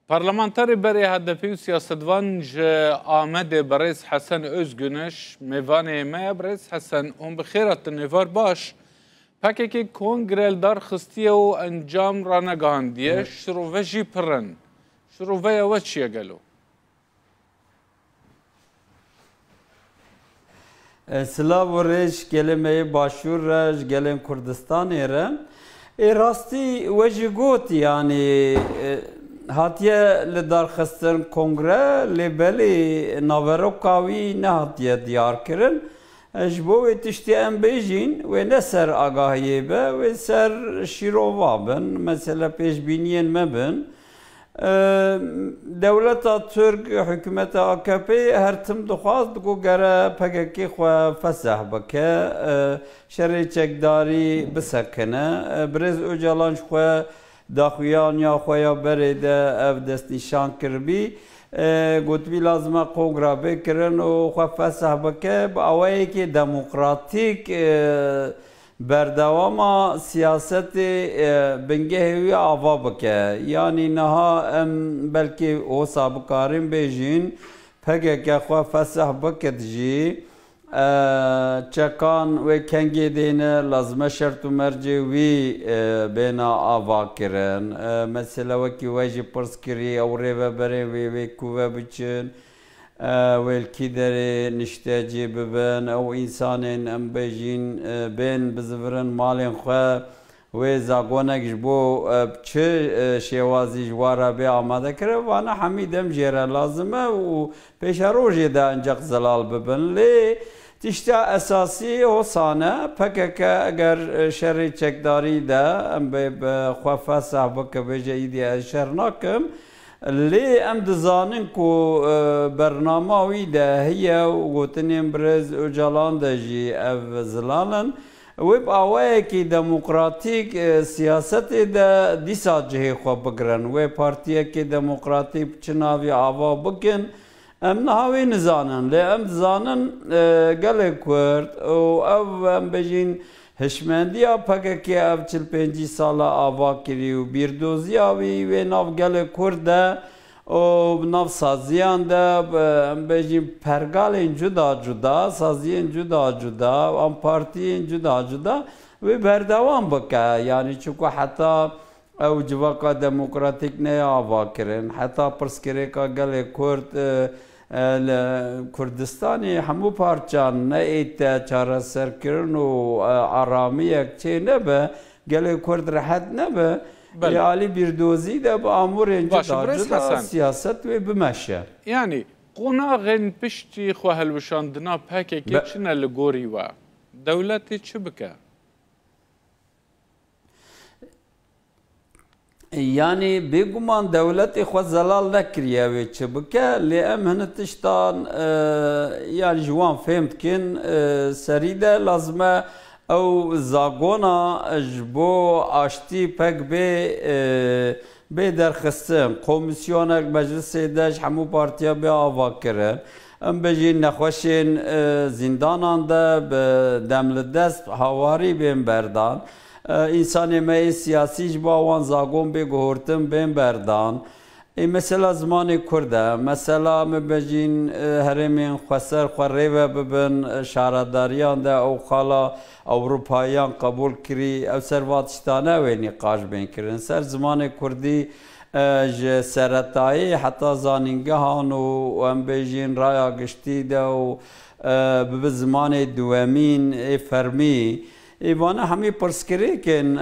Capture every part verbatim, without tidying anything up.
Parlamenterê berê H D P û siyasetvan ji Amedê birêz Hesen Özgüneş mêvanê me ye. Birêz Hesen, hûn bi xêr hatin, êvar baş. P K K kongre li dar xistiye û encam ranegihandiye, şirove jî pir in. Şiroveya we çi ye gelo? E, silav û rêz ji gelê me yê Başûr re, ji gelên Kurdistanê re. Ê rastî we jî got, yanî, e, hatiye li dar xistin kongre, lê belê naveroka wî nehatiye diyar kirin. E, ji bo wê tiştê em bêjîn, wê ne ser agahiyê be, wê ser şîrova bin, mesela pêşbîniyên me bin. Dewleta Tirk, hikûmeta A K P her tim dixwast ku gere P K K xwe feseh bike, şerê çekdarî bisekine. Birêz Ocalan ji xwe daxuyaniya xwe ya berê de ev destnîşan kiribî. Gotibî lazim e kongra bê kirin û xwe feseh bike bi awayekî demokratîk. Berdewama siyasetê, e, bingehê wî ava bike. Yanî niha em belkî wisa bikarin bêjin, P K K xwe fesih bikit jî, e, çekan wê kengê dêne, lazim e şert û mercê wî, e, bêna ava kirin. E, mesela wekî we jî pirs kirî, ew rêveberên wê, wê ku ve biçin. E, wê li kî derê niştecî bibin, ew însanên em bêjîn, e, bên bizivirin malên xwe, wê zagonek ji bo, e, çi, e, şêwazî ji wan re bê amade kirin, vana hemî dem jê re lazim e û pêşerojê de ancak zelal bibin. Lê tişta esasî hosan e, P K K eger, e, şerê çekdarî de em bê bi xwe fesah bike, bêje, îdî ez şer nakim, Lê em dizanin ku, e, bernama wî de heye û gotinên birêz Ocalan de jî ev zilal in. Wê bi awayekî demokratîk, e, siyasetê de dîsa cihê xwe bigirin. Wê partiyekê demokratîk bi çi navî ava bikin, em niha wê nizanin. Lê em dizanin, e, gelê Kurd û ev, em bêjin, Hişmendiya P K K ev çil pêncî sala ava kirî û bîrdoziya wî wê nav gelê Kurd de û nav saziyan de, em bêjin pergalên cuda cuda, saziyên cuda cuda, an partiyên cuda cuda wê berdewam bike. Yanî çunku heta ew civaka demokratîk neye ava kirin, heta pirsgirêka gelê Kurd, e, e, li Kurdistanê hemû parçan neête çareserkirin û, e, aramiyek çê nebe, gelê Kurd rehet nebe, Belê. Ê alî bîrdozî de bi amûrên Baş, cuda birêz cuda Hesen. Siyaset wê bimeşe. Yanî, qonaxên piştî xwe hilweşandina P K K Be- çi ne li gorî we? Dewletê çi bike? Yanî bêguman dewletê xwe zelal nekiriye wê çi bike, lê em hini tiştan, e, yanî ji wan fêm dikin, e, serî de lazim e ew zagona ji bo aştî pek bê, e, bê derxistin. Komîsyonek meclisê de ji hemû partiya bê ava kirin. Em bêjin nexweşên, e, zîndanan de bi dem li dest hawarî bên berdan. E, însanê me yê siyasî ji bo wan zagon bê guhortin bên berdan. Ê mesela zimanê Kurd e. Mesela em bêjin, e, herêmên xweser xwe rêve bibin, e, şaredariyan de ew xala Ewropayiyan qebûl kirî. Ew ser va tiştane wê nîqaş bên kirin. Ser zimanê Kurdî, e, ji seretayê heta zanîngehan û em bêjin raya giştî de û, e, bibe zimanê duwemîn ê fermî. Ê vana hemî pirsgirêk in, e,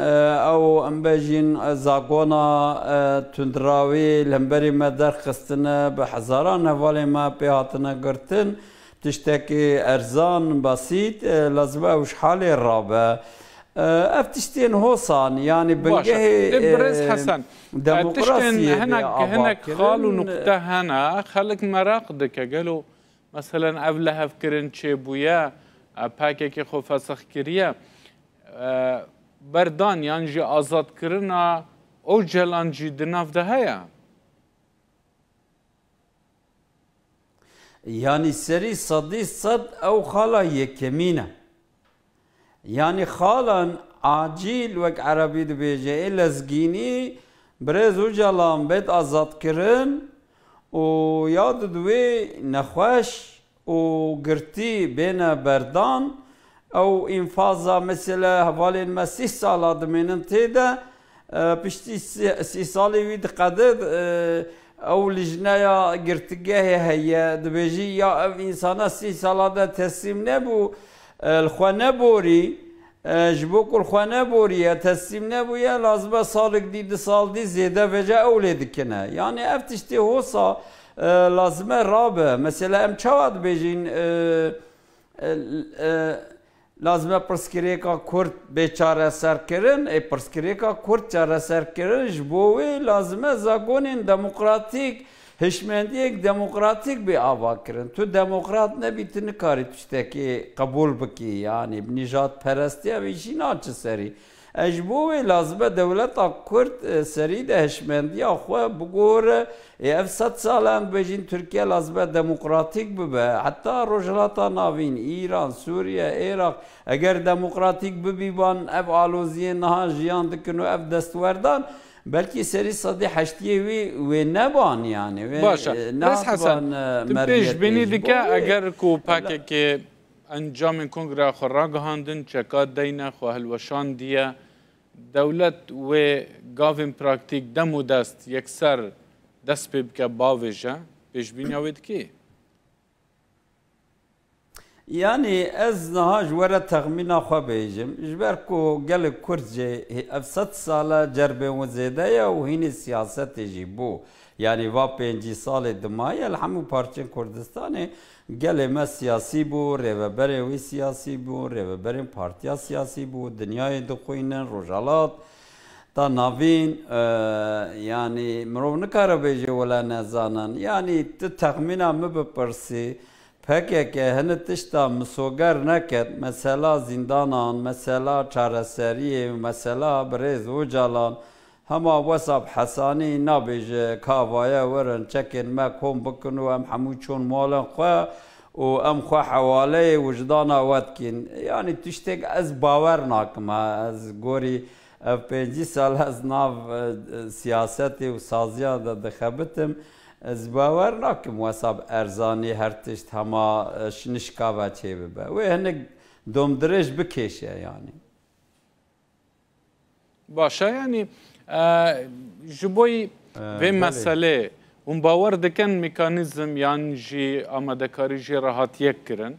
ew em bêjin, e, zagona, e, tundrawî li hemberî me derxistine, bi hezaran hevalên me pê hatine girtin. Tiştekî erzan, besît, e, lazim e ew ji halê rabe. E, ev tiştên hosan, yanî Baş e. bingehê, Lê birêz e, Hesen, e, tiştên demokrasiyê bê hinek, hinek xal û avakirin, e, nukte hene, xelk meraq dike, gelo, meselen, ev lihevkirin çêbûye, e, P K K xwe fesix kiriye, e, berdan yan jî azadkirina Ocalan jî di nav de heye? Yanî serî sedî sed ew xala yekemîn e. Yanî xalan acîl wek erebî dibêje, ê lezgînî Birêz Ocalan bêt azadkirin û ya di divê nexweş û girtî bêne berdan, ew înfaza, mesela, hevalên me sî sala dimênin tê de, e, piştî sî, sî salê wî diqede, e, ew lijneya girtîgehê heye, dibêjî ya ev însana sî sala de teslîm nebû, e, li xwe neborî, e, ji bo ku li xwe neboriye, teslîm nebûye, lazim e salek dî, du sal dî zêde veje ew lê dikine. Yanî ev tiştê hosa, e, lazim e rabe. Mesela em çawa dibêjin, e, e, e, lazim e pirsgirêka Kurd bê çareserkirin, ê pirsgirêka Kurd çareserkirin, ji bo wê lazim e zagonên demokratîk, hişmendiyek demokratîk bê avakirin. Tu demokrat nebî, tu nikarî tiştekê qebûl bikî. Yanî bi nîjadperestiya vê jî naçe serî. E, ji bo wê lazim e dewleta Kurd, e, serî de hişmendiya xwe bigore. Ê, ev sed sal e em dibêjin Tirkiye lazim e demokratîk bibe. Heta Rojhilata Navîn, Îran, Sûriye, Iraq, eger demokratîk bibîban, ev aloziyên niha jiyan dikin û ev destwerdan, belkî serî sedî heştiyê wî wê neban, yanî wê, Baş e, e, Birêz Hesen, nehatban, e, tu meriyetê pêşbînî ji dike bo wê eger ku P K K encamên kongreya xwe ragihandin, çeka deyne xwe hilweşandiye, dewlet wê gavên praktîk dem û dest yekser dest pê bike, bavêje, pêşbîniya wê dikî? Yanî ez niha ji we re texmîna xwe bêjim. Ji ber ku gelê Kurd jî ev sed sal e cerbên wê zêde ye û hînê siyasetê jî bû. Yanî va pêncî salê dimaye li hemû parçên Kurdistanê gelê me siyasî bû, rêveberê wî siyasî bû, rêveberên partiya siyasî bû, dinyayê dixwînin, Rojhilat, ta navîn, e, yanî mirov nikare bêje wele nezanin. Yanî tu texmîna min bipirsî, P K K hini tişta misoger neket, mesela zîndanan, mesela çareseriyê, mesela birêz Ocalan, hema Wesap Hesanî nabêje ka vaye werin çekên me kom bikin û em hemû çûn malên xwe û em xwe hewaleyê wijdana we dikîn. Yanî tiştek ez bawer nakim, ha, ez gorî ev pêncî sal ez nav, e, siyasetê û saziya de dixebitim. Ez bawer nakim Wesap Erzanî her tişt hema, e, şinişka ve çêbibe. Wê hinek domdirêj bikêşe yanî. Baş e, yanî, e, ji bo, e, vê, belê, meselê hûn bawer dikin mekanîzm yan jî amadekarî jê re hatiye kirin?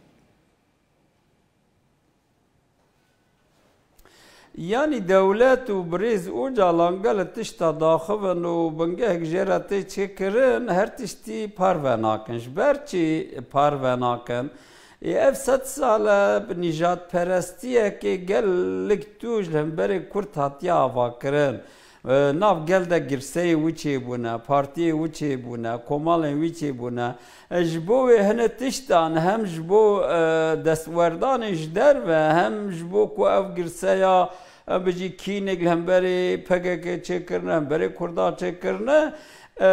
Yanî dewlet û birêz Ocalan gelek tişta daxivin û bingehek jê re tê çêkirin, her tiştî parve nakin. Ji ber çi parve nakin? Ê, ev sed sal e bi nîjadperestiyekê gelek tûj li hemberê Kurd hatiye avakirin. E, nav gel de girseyê wî çêbûne, partiyê wî çêbûne, komalên wî çêbûne. E, ji bo wê hine tiştan hem ji bo, e, destwerdanê ji derve hem ji bo ku ev girseya, em bijî kînek li hemberê P K K çêkirine, hemberê Kurda çêkirine, e,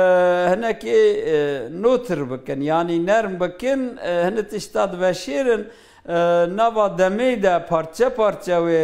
hinekê, e, notir bikin, yanî nerm bikin, e, hine tişta diveşêrin. E, nava demê de parçe parçe wê,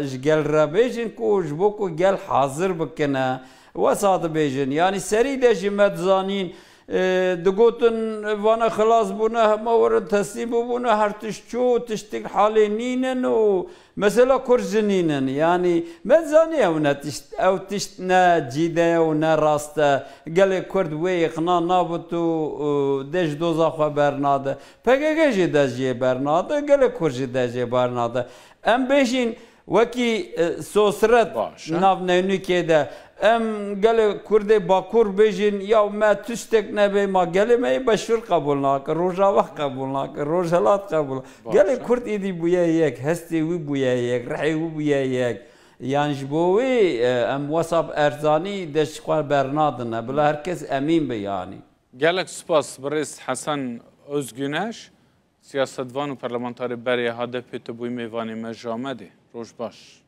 e, ji gel re bêjin ku ji bo ku gel hazir bikine. Wesa dibêjin. Yanî serî de jî me dizanîn, e, digotin, vana xilas bûne, hema werin teslîm bibûne, her tişt çû, tiştik halê nînin û mesela Kurd jî nînin. Yanî me dizanî ew ne tişt, ew tişt ne cîde ye û ne rast e. Gelê Kurd wê îqna nabit û, û dê ji doza xwe bernade. P K K jî dest jê bernade, gelek Kurd jî dest jê bernade. Em bêjin wekî, e, sosret, baş e, nav neynikê de, em gelê Kurdê Bakur bêjin, ya me tiştek nebe, ma gelê me yê Beşûr qebûl nake, Rojava qebûl nake, Rojhilat qebûl nake. Baş e. Gelê Kurd êdî bûye yek, hestê wî bûye yek, rihê wî bûye yek. Yan ji bo wê, e, em Wesap Erzanî dest ji xwe bernadine. Bila her kes emîn be yanî. Gelek spas birêz Hesen Özgüneş, siyasetvan û parlamentarê berê H D P, tu bûyî mêvanê me ji Amedê. Roj baş.